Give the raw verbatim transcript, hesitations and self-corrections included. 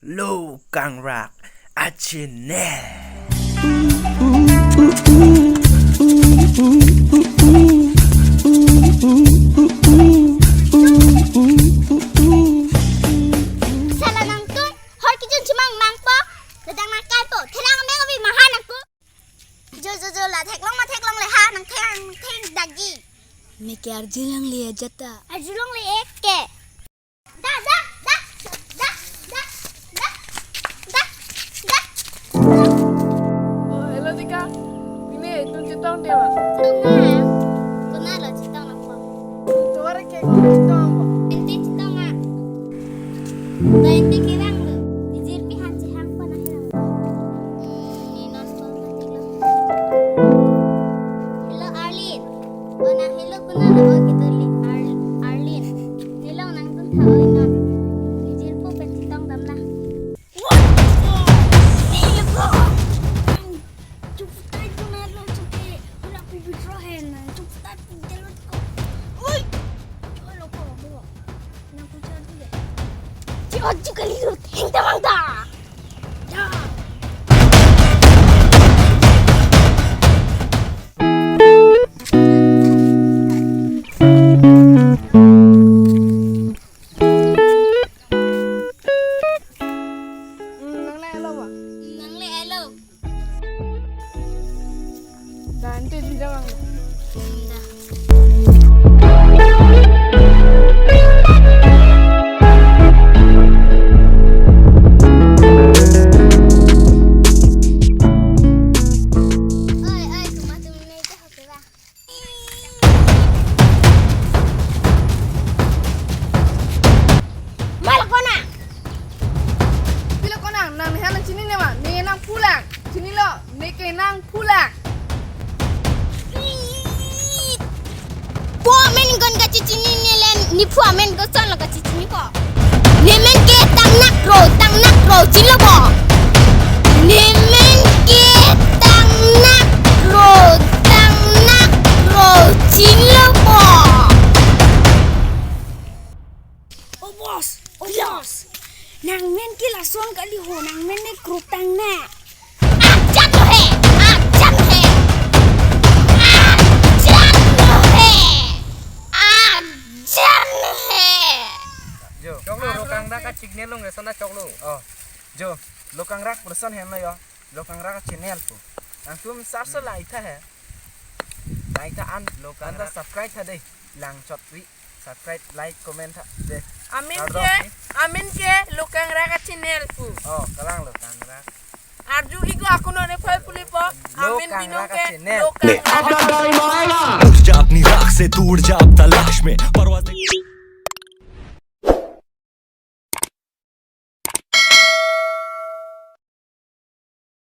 Lokangrak a channel. Sala nangtum, hor kijun chimang mangpo, dadang nangkaipo, thelang meng avi maha nangtum. Jo, jo, jo, la theklong ma theklong le ha, nang theng, nang theng dagi. Neke arjulongle ajat ta. Arjulongle eke. Da, da, da, da, da, da, da, da. Oh, hello, Dika. Pine, itum chetong dei ma? Chetong na. Konat lo chetong nangpo? Tovar ke ko chetong po? Ente chetong na. Da ente kerang lo. Di jirpi han chehang pa na herang. Hmm, ne non phone mati lo. Hello, Arlene. Oh, nang hello konat lo, oh, kedo le Ar-, Arlene. Nilong nangduntha oi non. Ni jirpo pen chetong dam na. What? Ni lo ko. Chup tai konat lo chup ke. Ula pi bitro hen. Chup tai pi delot ko. Oi. Oi lo ko bo. Nang kuchar tu ya. Chup chup kali lo. Heng tamang ta. Ya. Hmm, nang le elo ba? Nang le elo. Da, ante di jawang. Hmm, da. Oi, oi, kumatum ne ke hoke ba? Malak kona. Pilo kona, nang neha nang chinine ma, ne nang pulang. Chinilo, neke nang pulang. Bo amen ingkon kachechinine le, nephu amen koson lo kachechini ko. Nemen ke tangnak ro, tangnak ro, chinilo bo. Nemen ke tangnak ro, tangnak ro, chinilo bo. O boss, o boss. Nangmen ke lason kali ho, nangmen ne krutang na. Ajat lo he, ajat lo he. Ajat lo he. Ajat lo he. Jo, choklo, Lokangrak a channel lo nge sona choklo. Oh. Jo, Lokangrak person henlo yo. Lokangrak a channel pu. Nangtum sarso lang-ik tha he. Lang-ik tha an, Lokangrak. Anta subscribe tha dei. Langchot ri. Subscribe, like, comment tha dei. Amen ke, amen ke Lokangrak a channel pu. Oh, kalang Lokangrak. Arju igo akuno ne phai pulipo. Amen binong ke Lokangrak a channel. Lokangrak. अपना टाइम आएगा। उठ जा अपनी राख से, टूट जा अब तलाश में, परवाज देख।